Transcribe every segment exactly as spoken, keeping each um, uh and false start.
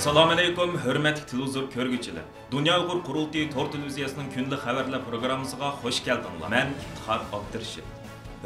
ئەسسالامۇئەلەيكۇم، ھۆرمەتلىك تېلېۋىزور كۆرگۈچىلەر! دۇنيا ئۇيغۇر قۇرۇلتىيى تور تېلېۋىزىيەسىنىڭ كۈندىلىك خەۋەرلەر پروگراممىسىغا خۇش كەلدىڭلار. مەن ئىپتىخار ئابدۇرېشىت.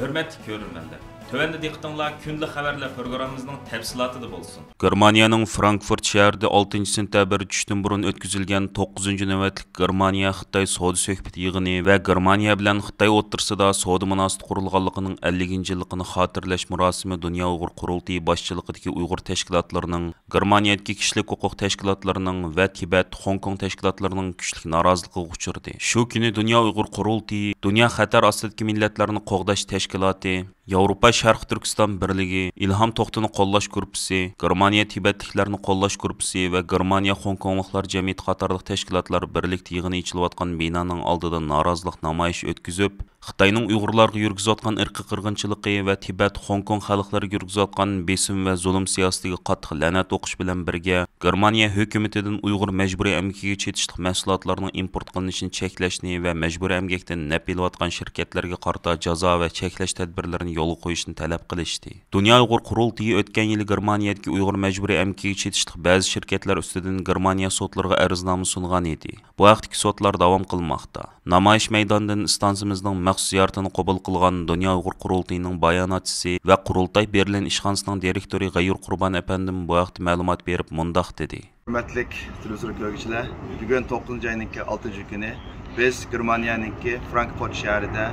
ھۆرمەتلىك كۆرۈرمەنلەر، تۆۋەندە دىققىتىڭلار كۈندىلىك خەۋەرلەر پروگراممىمىزنىڭ تەپسىلاتىدا بولسۇن. گېرمانىيەنىڭ فرانكفورت شەھىرىدە ئالتىنچى سېنتەبىر چۈشتىن بۇرۇن ئۆتكۈزۈلگەن توققۇزىنچى نۆۋەتلىك گېرمانىيە-خىتاي سودا سۆھبىتى يىغىنى ۋە گېرمانىيە بىلەن خىتاي ئوتتۇرىسىدا سودا مۇناسىۋىتى قۇرۇلغانلىقىنىڭ ئەللىكىنچى يىللىقىنى خاتىرىلەش مۇراسىمى دۇنيا ئۇيغۇر قۇرۇلتىيى باشچىلىقىدىكى ئۇيغۇر تەشكىلاتلىرىنىڭ گېرمانىيەدىكى كىشىلىك ھوقۇق تەشكىلاتلىرىنىڭ ۋە تىبەت، خوڭكوڭ تەشكىلاتلىرىنىڭ كۈچلۈك نارازىلىقىغا ئۇچرىدى. شۇ كۈنى دۇنيا ئۇيغۇر قۇرۇلتىيى، دۇنيا خەتەر ئاستىدىكى مىللەتلەرنى قوغداش تەشكىلاتى، ياۋروپا شەرقىي تۈركىستان بىرلىكى، ئىلھام توختىنى قوللاش گۇرۇپپىسى، گېرمانىيە تىبەتلىكلەرنى قوللاش گۇرۇپپىسى ۋە گېرمانىيە خوڭكوڭلۇقلار جەمئىيىتى قاتارلىق تەشكىلاتلار بىرلىكتە يىغىنى ئېچىلىۋاتقان بىنانىڭ ئالدىدا نارازىلىق نامايىشى ئۆتكۈزۈپ، خىتاينىڭ ئۇيغۇرلارغا يۈرگۈزۈۋاتقان ئىرقىي قىرغىنچىلىقى ۋە تىبەت، خوڭكوڭ خەلقلىرىگە يۈرگۈزۈۋاتقان بېسىم ۋە زۇلۇم سىياسىتىگە قاتتىق لەنەت ئوقۇش بىلەن بىرگە، گېرمانىيە ھۆكۈمىتىدىن ئۇيغۇر مەجبۇرىي ئەمگىكىگە چېتىشلىق مەھسۇلاتلارنىڭ ئىمپورت قىلىنىشىنى چەكلەشنى ۋە مەجبۇرىي ئەمگەكتىن نەپ ئېلىۋاتقان شىركەتلەرگە قارىتا جازا ۋە چەكلەش تەدبىرلىرىنى يولغا قويۇشنى تەلەپ قىلىشتى. دۇنيا ئۇيغۇر قۇرۇلتىيى ئۆتكەن يىلى گېرمانىيەدىكى ئۇيغۇر مەجبۇرىي ئەمگىكىگە چېتىشلىق بەزى شىركەتلەر ئۈستىدىن گېرمانىيە سوتلىرىغا ئەرزنامە سۇنغان ئىدى. بۇ ھەقتىكى سوتلار داۋام قىلماقتا. نامايىش مەيدانىدىن ئىستانسىمىزنىڭ مەخسۇس زىيارىتىنى قوبۇل قىلغان دۇنيا ئۇيغۇر قۇرۇلتىيىنىڭ باياناتچىسى ۋە قۇرۇلتاي بېرلىن ئىشخانىسىنىڭ دىرېكتورى غەيۇر قۇربان ئەپەندىم بۇ ھەقتە مەلۇمات بېرىپ مۇنداق دېدى. ھۆرمەتلىك تېلېۋىزور كۆرگۈچىلەر، بۈگۈن توققۇزىنچى ئاينىڭكى ئالتىنچى كۈنى. بىز گېرمانىيەنىڭكى فرانكفورت شەھىرىدە،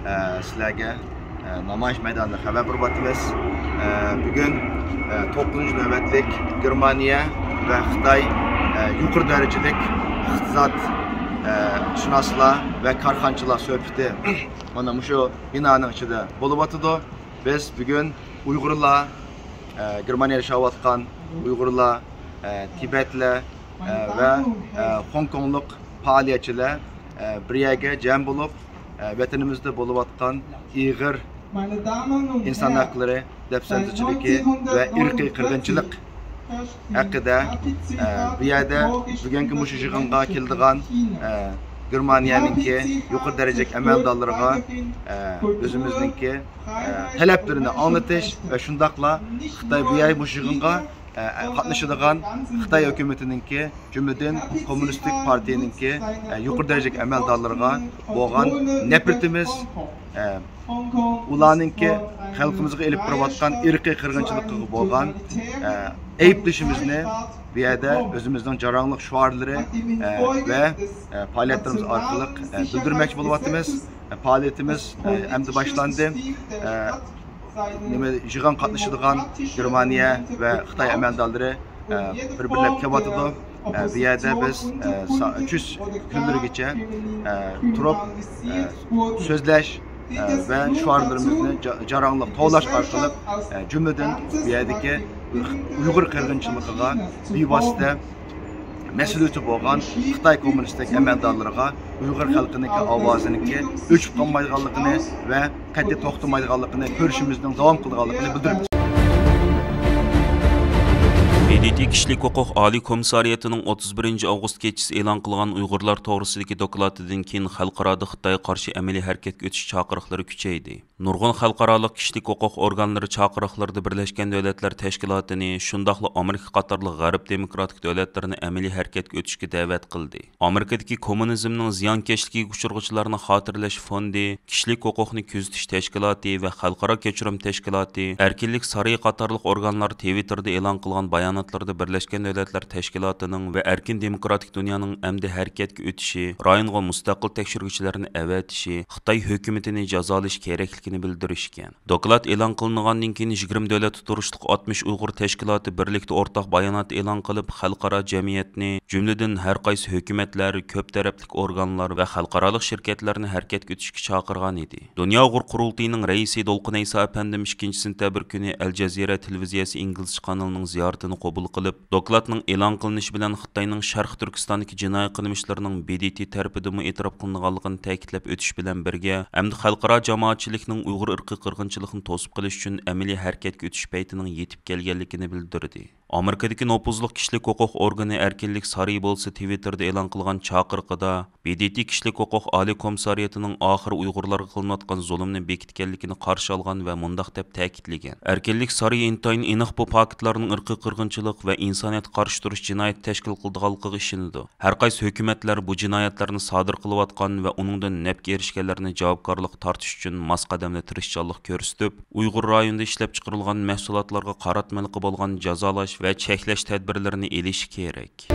ئە، سىلەرگە، ئە، نامايىش مەيدانىدا خەۋەر بېرىۋاتىمىز. ئە، بۈگۈن، ئە، توققۇزىنچى نۆۋەتلىك گېرمانىيە ۋە خىتاي، ئە، يۇقىرى دەرىجىلىك ئىقتىساد، ئە، شۇناسلار ۋە كارخانىچىلار سۆھبىتى مانا مۇشۇ بىنانىڭ ئىچىدە بولۇۋاتىدۇ. بىز بۈگۈن ئۇيغۇرلار، ئە، گېرمانىيەدە ياشاۋاتقان ئۇيغۇرلار، ئە، تىبەتلەر، ئە، ۋە، ئە، خوڭكوڭلۇق پائالىيەتچىلەر، ئە، بىر يەرگە جەم بولۇپ، ئە، ۋەتىنىمىزدە بولۇۋاتقان ئېغىر ئىنسان ھەقلىرى دەپسەندىچىلىكى ۋە ئىرقىي قىرغىنچىلىق ھەققىدە، ئە، بۇ يەردە بۈگۈنكى مۇشۇ يىغىنغا كېلىدىغان، ئە، گېرمانىيەنىڭكى يۇقىرى دەرىجىلىك ئەمەلدارلىرىغا، ئە، ئۆزىمىزنىڭكى، ئە، تەلەپلىرىنى ئاڭلىتىش ۋە شۇنداقلا خىتاي بۇ يەر مۇشۇ يىغىنغا، ئە، قاتنىشىدىغان خىتاي ھۆكۈمىتىنىڭكى، جۈملىدىن كوممۇنىستىك پارتىيىنىڭكى، ئە، يۇقىرى دەرىجىلىك ئەمەلدارلىرىغا بولغان نەپرىتىمىز، ئە، ئۇلارنىڭكى خەلقىمىزغا ئېلىپ بېرىۋاتقان ئىرقىي قىرغىنچىلىقىغا بولغان، ئە، ئەيىبلىشىمىزنى بۇ يەردە ئۆزىمىزنىڭ جاراڭلىق شوئارلىرى، ئە، ۋە، ئە، پائالىيەتلىرىمىز ئارقىلىق، ئە، بىلدۈرمەكچى بولۇۋاتىمىز. ئە، پائالىيىتىمىز، ئە، ئەمدى باشلاندى. ئە، نېمە، يىغىن قاتنىشىدىغان گېرمانىيە ۋە خىتاي ئەمەلدارلىرى، ئە، بىر-بىرلەپ كېلىۋاتىدۇ. ئە، بۇ يەردە بىز، ئە، سا-، چۈش كۈنلىرىگىچە، ئە، تۇرۇپ، ئە، سۆزلەش، ئە، ۋە شوئارلىرىمىزنى جا-، جاراڭلىق توۋلاش ئارقىلىق، ئە، جۈملىدىن بۇ يەردىكى ئۇيغۇر قىرغىنچىلىقىغا بىۋاسىتە مەسئۇلىيىتى بولغان خىتاي كوممۇنىستىك ئەمەلدارلىرىغا ئۇيغۇر خەلقىنىڭكى ئاۋازىنىڭكى ئۆچۈپ قالمايدىغانلىقىنى ۋە قەتئىي توختىمايدىغانلىقىنى، كۈرىشىمىزنىڭ داۋام قىلىدىغانلىقىنى بىلدۈرىمىز. ب د ت كىشىلىك ھوقۇق ئالىي كومىسسارىيىتىنىڭ ئوتتۇز بىرىنچى ئاۋغۇست كېچىسى ئېلان قىلغان ئۇيغۇرلار توغرىسىدىكى دوكلاتىدىن كېيىن خەلقئارادا خىتايغا قارشى ئەمەلىي ھەرىكەتكە ئۆتۈش چاقىرىقلىرى كۈچەيدى. نۇرغۇن خەلقئارالىق كىشىلىك ھوقۇق ئورگانلىرى چاقىرىقلىرىدا بىرلەشكەن دۆلەتلەر تەشكىلاتىنى، شۇنداقلا ئامېرىكا قاتارلىق غەرب دېموكراتىك دۆلەتلىرىنى ئەمەلىي ھەرىكەتكە ئۆتۈشكە دەۋەت قىلدى. ئامېرىكىدىكى كوممۇنىزمنىڭ زىيانكەشلىكىگە ئۇچرىغۇچىلارنى خاتىرىلەش فوندى، كىشىلىك ھوقۇقنى كۆزىتىش تەشكىلاتى ۋە خەلقئارا كەچۈرۈم تەشكىلاتى، ئەركىنلىك سارىيى قاتارلىق ئورگانلار تىۋىتتېردا ئېلان قىلغان باياناتلىرىدا بىرلەشكەن دۆلەتلەر تەشكىلاتىنىڭ ۋە ئەركىن دېموكراتىك دۇنيانىڭ ئەمدى ھەرىكەتكە ئۆتۈشى، رايونغا مۇستەقىل تەكشۈرگۈچىلەرنى ئەۋەتىشى، خىتاي ھۆكۈمىتىنى جازالاش كېرەكلىكىنى بىلدۈرۈشكەن. دوكلات ئېلان قىلىنغاندىن كېيىن، يىگىرمە دۆلەتتە تۇرۇشلۇق ئاتمىش ئۇيغۇر تەشكىلاتى بىرلىكتە ئورتاق بايانات ئېلان قىلىپ، خەلقئارا جەمئىيەتنى، جۈملىدىن ھەر قايسى ھۆكۈمەتلەر، كۆپ تەرەپلىك ئورگانلار ۋە خەلقئارالىق شىركەتلەرنى ھەرىكەتكە ئۆتۈشكە چاقىرغان ئىدى. دۇنيا ئۇيغۇر قۇرۇلتىيىنىڭ رەئىسى دولقۇن ئەيسا ئەپەندىم ئىككىنچى سېنتەبىر كۈنى ئەل جەزىرە تېلېۋىزىيەسى ئىنگلىزچە قانىلىنىڭ زىيارىتىنى قوبۇل قىلىپ، دوكلاتنىڭ ئېلان قىلىنىشى بىلەن خىتاينىڭ شەرقىي تۈركىستاندىكى جىنايى قىلمىشلىرىنىڭ ب د ت تەرىپىدىنمۇ ئېتىراپ قىلىنغانلىقىنى تەكىتلەپ ئۆتۈش بىلەن بىرگە، ئەمدى خەلقئارا جامائەتچىلىكنىڭ ئۇيغۇر ئىرقىي قىرغىنچىلىقىنى توسۇپ قېلىش ئۈچۈن ئەمەلىي ھەرىكەتكە ئۆتۈش پەيتىنىڭ يېتىپ كەلگەنلىكىنى بىلدۈردى. ئامېرىكىدىكى نوپۇزلۇق كىشىلىك ھوقۇق ئورگىنى ئەركىنلىك سارىيى بولسا تىۋىتتېردا ئېلان قىلغان چاقىرىقىدا، ب د ت كىشىلىك ھوقۇق ئالىي كومىسسارىيىتىنىڭ ئاخىرى ئۇيغۇرلارغا قىلىنىۋاتقان زۇلۇمنى بېكىتكەنلىكىنى قارشى ئالغان ۋە مۇنداق دەپ تەكىتلىگەن: ئەركىنلىك سارىيى ئىنتايىن ئېنىق بۇ پاكىتلارنىڭ ئىرقىي قىرغىنچىلىق قىرغىنچىلىق ۋە ئىنسانىيەتكە قارشى تۇرۇش جىنايەت تەشكىل قىلىدىغانلىقىغا ئىشىنىدۇ. ھەر قايسى ھۆكۈمەتلەر بۇ جىنايەتلەرنى سادىر قىلىۋاتقان ۋە ئۇنىڭدىن نەپكە ئېرىشكەنلەرنى جاۋابكارلىققا تارتىش ئۈچۈن ماس قەدەمدە تىرىشچانلىق كۆرسىتىپ، ئۇيغۇر رايونىدا ئىشلەپچىقىرىلغان مەھسۇلاتلارغا قاراتمىلىقى بولغان جازالاش ۋە چەكلەش تەدبىرلىرىنى ئېلىشى كېرەك.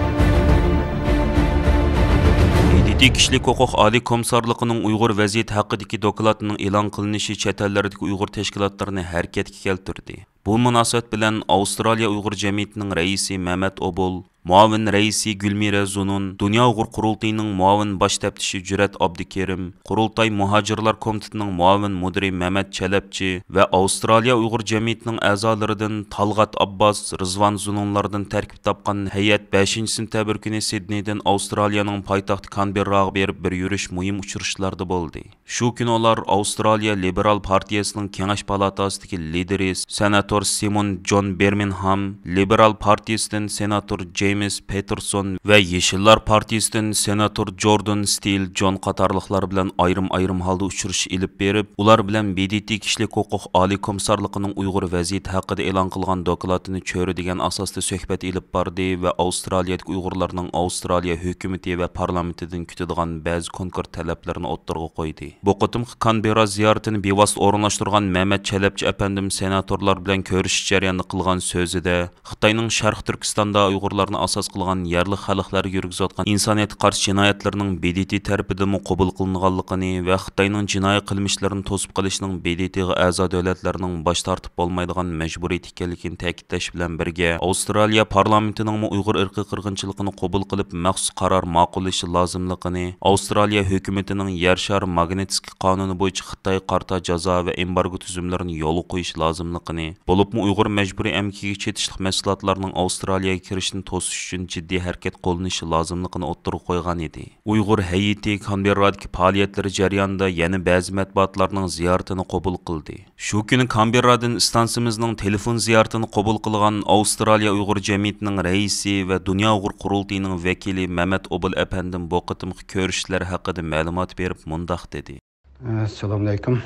ب د ت كىشىلىك ھوقۇق ئالىي كومىسسارلىقىنىڭ ئۇيغۇر ۋەزىيىتى ھەققىدىكى دوكلاتىنىڭ ئېلان قىلىنىشى چەت ئەللەردىكى ئۇيغۇر تەشكىلاتلىرىنى ھەرىكەتكە كەلتۈردى. بۇ مۇناسىۋەت بىلەن ئاۋسترالىيە ئۇيغۇر جەمئىيىتىنىڭ رەئىسى مەمەت ئوبۇل، مۇئاۋىن رەئىسى گۈلمىرە زۇنۇن، دۇنيا ئۇيغۇر قۇرۇلتىيىنىڭ مۇئاۋىن باش تەپتىشى جۈرئەت ئابدۇكېرىم، قۇرۇلتاي مۇھاجىرلار كومىتېتىنىڭ مۇئاۋىن مۇدىرى مەمەت چەلەپچى ۋە ئاۋسترالىيە ئۇيغۇر جەمئىيىتىنىڭ ئەزالىرىدىن تالغات ئابباس، رىزۋان زۇنۇنلاردىن تەركىب تاپقان ھەيئەت بەشىنچى سېنتەبىر كۈنى سىدنېيدىن ئاۋسترالىيەنىڭ پايتەختى كانبېرراغا بېرىپ بىر يۈرۈش مۇھىم ئۇچرىشىشلاردا بولدى. شۇ كۈنى ئۇلار ئاۋسترالىيە لىبېرال پارتىيەسىنىڭ كېڭەش پالاتاسىدىكى لىدىرى، سېناتور سىمون جون بىرمىنغھام، لىبېرال پارتىيەسىدىن سېناتور جېيمىس پېتېرسون ۋە يېشىللار پارتىيەسىدىن سېناتور جوردان ستىل جون قاتارلىقلار بىلەن ئايرىم-ئايرىم ھالدا ئۇچرىشىش ئېلىپ بېرىپ، ئۇلار بىلەن ب د ت كىشىلىك ھوقۇق ئالىي كومىسسارلىقىنىڭ ئۇيغۇر ۋەزىيىتى ھەققىدە ئېلان قىلغان دوكلاتىنى چۆرىدىگەن ئاساستا سۆھبەت ئېلىپ باردى ۋە ئاۋسترالىيەدىكى ئۇيغۇرلارنىڭ ئاۋسترالىيە ھۆكۈمىتى ۋە پارلامېنتىدىن كۈتىدىغان بەزى كونكرېت تەلەپلىرىنى ئوتتۇرىغا قويدى. بۇ قېتىمقى كانبېررا زىيارىتىنى بىۋاسىتە ئورۇنلاشتۇرغان مەمەت چەلەپچى ئەپەندىم سېناتورلار بىلەن كۆرۈشۈش جەريانىدا قىلغان سۆزىدە، خىتاينىڭ شەرقىي تۈركىستاندا ئۇيغۇرلارنى ئاساس قىلغان يەرلىك خەلقلەرگە يۈرگۈزۈۋاتقان ئىنسانىيەتكە قارشى جىنايەتلىرىنىڭ ب د ت تەرىپىدىنمۇ قوبۇل قىلىنغانلىقىنى ۋە خىتاينىڭ جىنايى قىلمىشلىرىنى توسۇپ قېلىشنىڭ ب د ت غا ئەزا دۆلەتلەرنىڭ باش تارتىپ بولمايدىغان مەجبۇرىيىتى ئىكەنلىكىنى تەكىتلەش بىلەن بىرگە، ئاۋسترالىيە پارلامېنتىنىڭمۇ ئۇيغۇر ئىرقىي قىرغىنچىلىقىنى قوبۇل قىلىپ، مەخسۇس قارار ماقۇللىشى لازىملىقىنى، ئاۋسترالىيە ھۆكۈمىتىنىڭ يەر شارى ماگنىتسكىي قانۇنى بويىچە خىتايغا قارىتا جازا ۋە ئېمبارگو تۈزۈملىرىنى يولغا قويۇش لازىملىقىنى، بولۇپمۇ ئۇيغۇر مەجبۇرىي ئەمگىكىگە چېتىشلىق مەھسۇلاتلارنىڭ ئاۋسترالىيەگە كىرىشىنى توسۇش ئۈچۈن جىددىي ھەرىكەت قوللىنىشى لازىملىقىنى ئوتتۇرىغا قويغان ئىدى. ئۇيغۇر ھەيئىتى كانبېررادىكى پائالىيەتلىرى جەريانىدا يەنە بەزى مەتبۇئاتلارنىڭ زىيارىتىنى قوبۇل قىلدى. شۇ كۈنى كانبېررادىن ئىستانسىمىزنىڭ تېلېفون زىيارىتىنى قوبۇل قىلغان ئاۋسترالىيە ئۇيغۇر جەمئىيىتىنىڭ رەئىسى ۋە دۇنيا ئۇيغۇر قۇرۇلتىيىنىڭ ۋەكىلى مەمەت ئوبۇل ئەپەندىم بۇ قېتىمقى كۆرۈشۈشلەر ھەققىدە مەلۇمات بېرىپ مۇنداق دېدى. ئەسسالامۇئەلەيكۇم.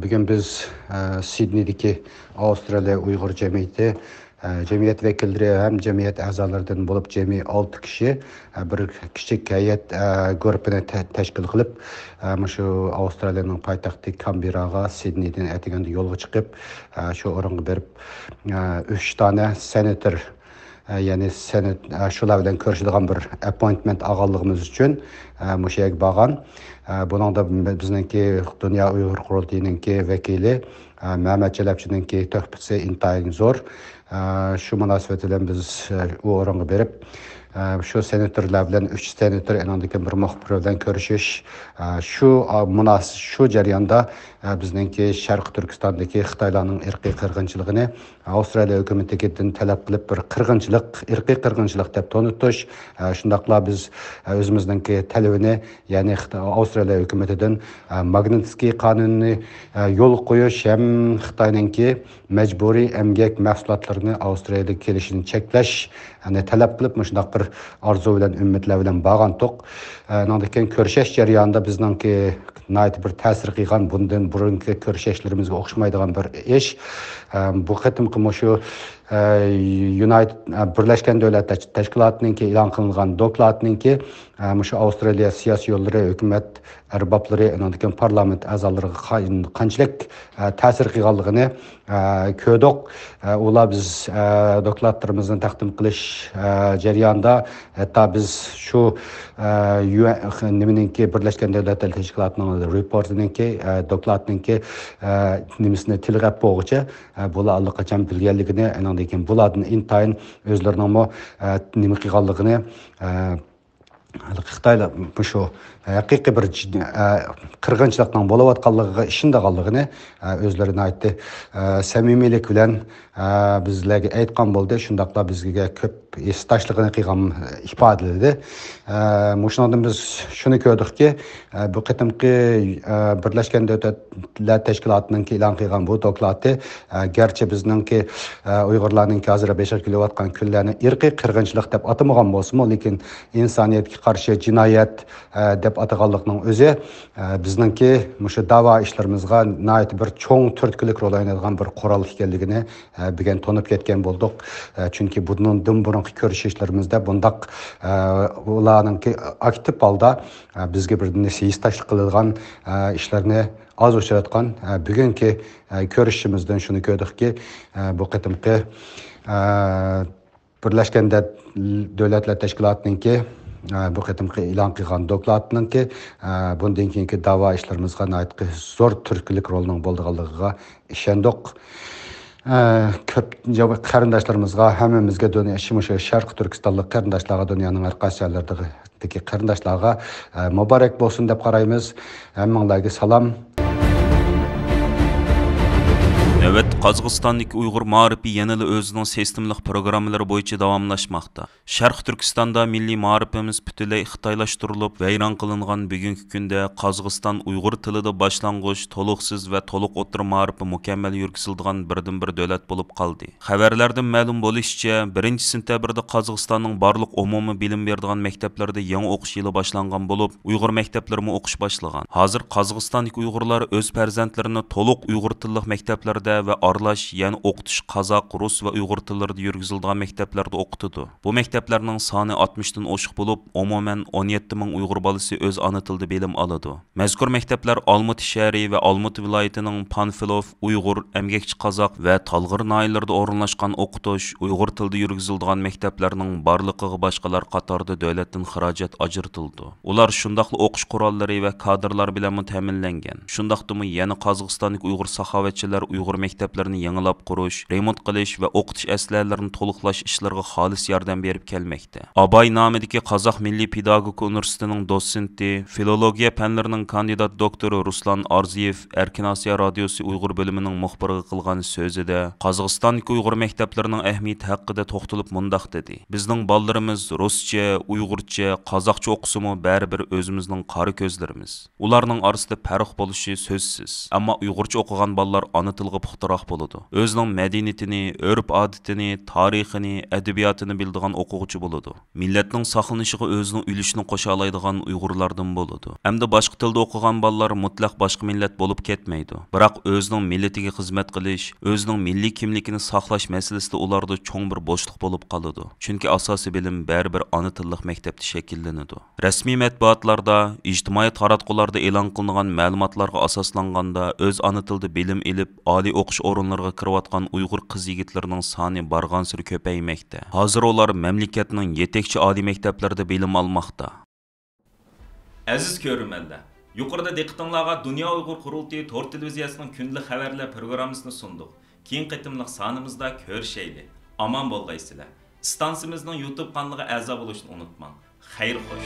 بۈگۈن بىز، ئە، سىدنېيدىكى ئاۋسترالىيە ئۇيغۇر جەمئىيىتى، ئە، جەمئىيەت ۋەكىللىرى ھەم جەمئىيەت ئەزالىرىدىن بولۇپ جەمئىي ئالتە كىشى، ئە، بىر كىچىك ھەيئەت، ئە، گۇرۇپپىنى تە-، تەشكىل قىلىپ، ئە، مۇشۇ ئاۋسترالىيەنىڭ پايتەختى كانبېرراغا سىدنېيدىن ئەتىگەندە يولغا چىقىپ، ئە، شۇ ئورۇنغا بېرىپ، ئە، ئۈچ دانە سېناتور، ئە، يەنى سېنات، ئە، شۇلار بىلەن كۆرۈشىدىغان بىر ئاپپوينتمېنت ئالغانلىقىمىز ئۈچۈن، ئە، مۇشۇ يەرگە بارغان. ئە، بۇنىڭدا بىزنىڭكى دۇنيا ئۇيغۇر قۇرۇلتىيىنىڭكى ۋەكىلى، ئە، مەمەت چەلەپچىنىڭكى تۆھپىسى ئىنتايىن زور. ئە، شۇ مۇناسىۋەت بىلەن بىز، ئە، ئۇ ئورۇنغا بېرىپ، ئە، شۇ سېناتورلار بىلەن، ئۈچ سېناتور، ئانىڭدىن كېيىن بىر مۇخبىر بىلەن كۆرۈشۈش. ئە، شۇ، ئە، مۇناس-، شۇ جەرياندا، ئە، بىزنىڭكى شەرقىي تۈركىستاندىكى خىتايلارنىڭ ئىرقىي قىرغىنچىلىقىنى ئاۋسترالىيە ھۆكۈمىتىدىن تەلەپ قىلىپ، بىر قىرغىنچىلىق، ئىرقىي قىرغىنچىلىق دەپ تونۇتۇش، ئە، شۇنداقلا بىز، ئە، ئۆزىمىزنىڭكى تەلىپىنى، يەنى خىتا-، ئاۋسترالىيە ھۆكۈمىتىدىن، ئە، ماگنىتسكىي قانۇنىنى، ئە، يولغا قويۇش ھەم خىتاينىڭكى مەجبۇرىي ئەمگەك مەھسۇلاتلىرىنى ئاۋسترالىيەگە كېلىشىنى چەكلەش، يەنى تەلەپ قىلىپ، مۇشۇنداق بىر ئارزۇ بىلەن، ئۈمىدلەر بىلەن بارغانتۇق. ئە، ئانىڭدىن كېيىن كۆرۈشۈش جەريانىدا بىزنىڭكى ناھايىتى بىر تەسىر قىلغان، بۇندىن بۇرۇنقى كۆرۈشۈشلىرىمىزگە ئوخشىمايدىغان بىر ئىش. ئە، بۇ قېتىمقى مۇشۇ، ئە، يۇنايتېد، ئە، بىرلەشكەن دۆلەتلەر تەشكىلاتىنىڭكى ئېلان قىلىنغان دوكلاتنىڭكى، ئە، مۇشۇ ئاۋسترالىيە سىياسىي يوللىرى، ھۆكۈمەت ئەربابلىرى، ئانىڭدىن كېيىن پارلامېنت ئەزالىرىغا قا-، قانچىلىك، ئە، تەسىر قىلغانلىقىنى، ئە، كۆردۇق. ئە، ئۇلار بىز، ئە، دوكلاتلىرىمىزنى تەقدىم قىلىش، ئە، جەريانىدا، ھەتتا بىز شۇ، ئە، يۇ-، نېمىنىڭكى، بىرلەشكەن دۆلەتلەر تەشكىلاتىنىڭ رېپورتىنىڭكى، ئە، دوكلاتنىڭكى، ئە، نېمىسىنى تىلغا ئېلىپ بولغۇچە، ئە، بۇلار ئاللىقاچان بىلگەنلىكىنى، ئانىڭدىن كېيىن بۇلاردىن ئىنتايىن ئۆزلىرىنىڭمۇ، ئە، نېمە قىلغانلىقىنى، ئە، خىتايلار مۇشۇ ھەقىقىي بىر جىددىي، ئە، قىرغىنچىلىقنىڭ بولۇۋاتقانلىقىغا ئىشىنىدىغانلىقىنى، ئە، ئۆزلىرى ناھايىتى، ئە، سەمىمىيلىك بىلەن، ئە، بىزلەرگە ئېيتقان بولدى. شۇنداقلا بىزگە كۆپ ھېسداشلىقىنى قىلغان ئىپادىلىدى. ئە، مۇشۇنىڭدىن بىز شۇنى كۆردۇقكى، ئە، بۇ قېتىمقى، ئە، بىرلەشكەن دۆلەتلەر تەشكىلاتىنىڭكى ئېلان قىلغان بۇ دوكلاتى، ئە، گەرچە بىزنىڭكى، ئە، ئۇيغۇرلارنىڭكى ھازىر بېشىغا كېلىۋاتقان كۈنلەرنى ئىرقىي قىرغىنچىلىق دەپ ئاتىمىغان بولسىمۇ، لېكىن ئىنسانىيەتكە قارشى جىنايەت، ئە، دەپ ئاتىغانلىقنىڭ ئۆزى، ئە، بىزنىڭكى مۇشۇ داۋا ئىشلىرىمىزغا ناھايىتى بىر چوڭ تۈرتكىلىك رول ئوينايدىغان بىر قورال ئىكەنلىكىنى، ئە، بۈگۈن تونۇپ كەتكەن بولدۇق. ئە، چۈنكى بۇندىن بۇرۇنقى كۆرۈشۈشلىرىمىزدە بۇنداق، ئە، ئۇلارنىڭكى ئاكتىپ ھالدا، ئە، بىزگە بىر ھېسداشلىق قىلىدىغان، ئە، ئىشلارنى ئاز ئۇچراتقان. ئە، بۈگۈنكى، ئە، كۆرۈشۈشىمىزدىن شۇنى كۆردۇقكى، ئە، بۇ قېتىمقى، ئە، بىرلەشكەن دە-، دۆلەتلەر تەشكىلاتىنىڭكى، ئە، بۇ قېتىمقى ئېلان قىلغان دوكلاتىنىڭكى، ئە، بۇندىن كېيىنكى داۋا ئىشلىرىمىزغا ناھايىتى زور تۈرتكىلىك رولىنىڭ بولىدىغانلىقىغا ئىشەندۇق. ئە، كۆپ قېرىنداشلىرىمىزغا، ھەممىمىزگە، دۇنيا، شۇ، مۇشۇ شەرقىي تۈركىستانلىق قېرىنداشلارغا، دۇنيانىڭ ھەر قايسى يەرلىرىدىكى قېرىنداشلارغا، ئە، مۇبارەك بولسۇن دەپ قارايمىز. ھەممىڭلارگە سالام. نۆۋەتتە قازاقىستاندىكى ئۇيغۇر مائارىپى يەنىلا ئۆزىنىڭ سىستېمىلىق پروگراممىلىرى بويىچە داۋاملاشماقتا. شەرقىي تۈركىستاندا مىللىي مائارىپىمىز پۈتۈنلەي خىتايلاشتۇرۇلۇپ، ۋەيران قىلىنغان بۈگۈنكى كۈندە قازاقىستان ئۇيغۇر تىلىدا باشلانغۇچ، تولۇقسىز ۋە تولۇق ئوتتۇرا مائارىپى مۇكەممەل يۈرگۈزۈلىدىغان بىردىنبىر دۆلەت بولۇپ قالدى. خەۋەرلەردىن مەلۇم بولۇشىچە، بىرىنچى سېنتەبىردە قازاقىستاننىڭ بارلىق ئومۇمىي بىلىم بېرىدىغان مەكتەپلىرىدە يېڭى ئوقۇش يىلى باشلانغان بولۇپ، ئۇيغۇر مەكتەپلىرىمۇ ئوقۇش باشلىغان. ھازىر قازاقىستاندىكى ئۇيغۇرلار ئۆز پەرزەنتلىرىنى تولۇق ئۇيغۇر تىللىق مەكتەپلەردە ۋە ئارىلاش، يەنى ئوقۇتۇش قازاق، رۇس ۋە ئۇيغۇر تىللىرىدا يۈرگۈزۈلىدىغان مەكتەپلەردە ئوقۇتىدۇ. بۇ مەكتەپلەرنىڭ سانى ئاتمىشتىن ئوشۇق بولۇپ، ئومۇمەن ئون يەتتە مىڭ ئۇيغۇر بالىسى ئۆز ئانا تىلىدا بىلىم ئالىدۇ. مەزكۇر مەكتەپلەر ئالمۇتى شەھىرى ۋە ئالمۇتى ۋىلايىتىنىڭ پانفىلوف، ئۇيغۇر، ئەمگەكچى قازاق ۋە تالغىر ناھىيەلىرىدە ئورۇنلاشقان ئوقۇتۇش، ئۇيغۇر تىلىدا يۈرگۈزۈلىدىغان مەكتەپلەرنىڭ بارلىقىغا باشقىلار قاتارىدا دۆلەتتىن خىراجەت ئاجرىتىلىدۇ. ئۇلار شۇنداقلا ئوقۇش قوراللىرى ۋە كادىرلار بىلەنمۇ تەمىنلەنگەن. شۇنداقتىمۇ يەنە قازاقىستاندىكى ئۇيغۇر ساخاۋەتچىلەر ئۇيغۇر مەكتەپلىرىنى يېڭىلاپ قۇرۇش، رېمونت قىلىش ۋە ئوقۇتۇش ئەسلىھەلىرىنى تولۇقلاش ئىشلىرىغا خالىس ياردەم بېرىپ كەلمەكتە. ئاباي نامىدىكى قازاق مىللىي پېداگوگىكا ئۇنىۋېرسىتېتىنىڭ دوتسېنتى، فىلولوگىيە پەنلىرىنىڭ كاندىدات دوكتورى رۇسلان ئارزىيېۋ ئەركىن ئاسىيا رادىيوسى ئۇيغۇر بۆلۈمىنىڭ مۇخبىرىغا قىلغان سۆزىدە، قازاقىستاندىكى ئۇيغۇر مەكتەپلىرىنىڭ ئەھمىيىتى ھەققىدە توختىلىپ مۇنداق دېدى: «بىزنىڭ بالىلىرىمىز رۇسچە، ئۇيغۇرچە، قازاقچە ئوقۇسىمۇ، بەرىبىر ئۆزىمىزنىڭ قارا كۆزلىرىمىز. ئۇلارنىڭ ئارىسىدا پەرق بولۇشى سۆزسىز. ئەمما ئۇيغۇرچە ئوقۇغان بالىلار ئانا تىلغا پۇختىراق بولىدۇ. ئۆزىنىڭ مەدەنىيىتىنى، ئۆرپ-ئادىتىنى، تارىخىنى، ئەدەبىياتىنى بىلىدىغان ئوقۇغۇچى بولىدۇ. مىللەتنىڭ ساقلىنىشىغا ئۆزىنىڭ ئۈلۈشىنى قوشالايدىغان ئۇيغۇرلاردىن بولىدۇ. ئەمدى باشقا تىلدا ئوقۇغان بالىلار مۇتلەق باشقا مىللەت بولۇپ كەتمەيدۇ. بىراق ئۆزىنىڭ مىللىتىگە خىزمەت قىلىش، ئۆزىنىڭ مىللىي كىملىكىنى ساقلاش مەسىلىسىدە ئۇلاردا چوڭ بىر بوشلۇق بولۇپ قالىدۇ. چۈنكى ئاساسىي بىلىم بەرىبىر ئانا تىللىق مەكتەپتە شەكىللىنىدۇ.» رەسمىي مەتبۇئاتلاردا، ئىجتىمائىي تاراتقۇلاردا ئېلان قىلىنغان مەلۇماتلارغا ئاساسلانغاندا، ئۆز ئانا تىلىدا بىلىم ئېلىپ، ئالىي ئوقۇش ئورۇنلىرىغا كىرىۋاتقان ئۇيغۇر قىز-يىگىتلىرىنىڭ سانى بارغانسېرى كۆپەيمەكتە. ھازىر ئۇلار مەملىكەتنىڭ يېتەكچى ئالىي مەكتەپلىرىدە بىلىم ئالماقتا. ئەزىز كۆرۈرمەنلەر، يۇقىرىدا دىققىتىڭلارغا دۇنيا ئۇيغۇر قۇرۇلتىيى تور تېلېۋىزىيەسىنىڭ كۈندىلىك خەۋەرلەر پروگراممىسىنى سۇندۇق. كېيىنكى قېتىملىق سانىمىزدا كۆرۈشەيلى. ئامان بولغايسىلەر. ئىستانسىمىزنىڭ يۇتۇب قانىلىغا ئەزا بولۇشنى ئۇنتۇماڭ. خەير خوش.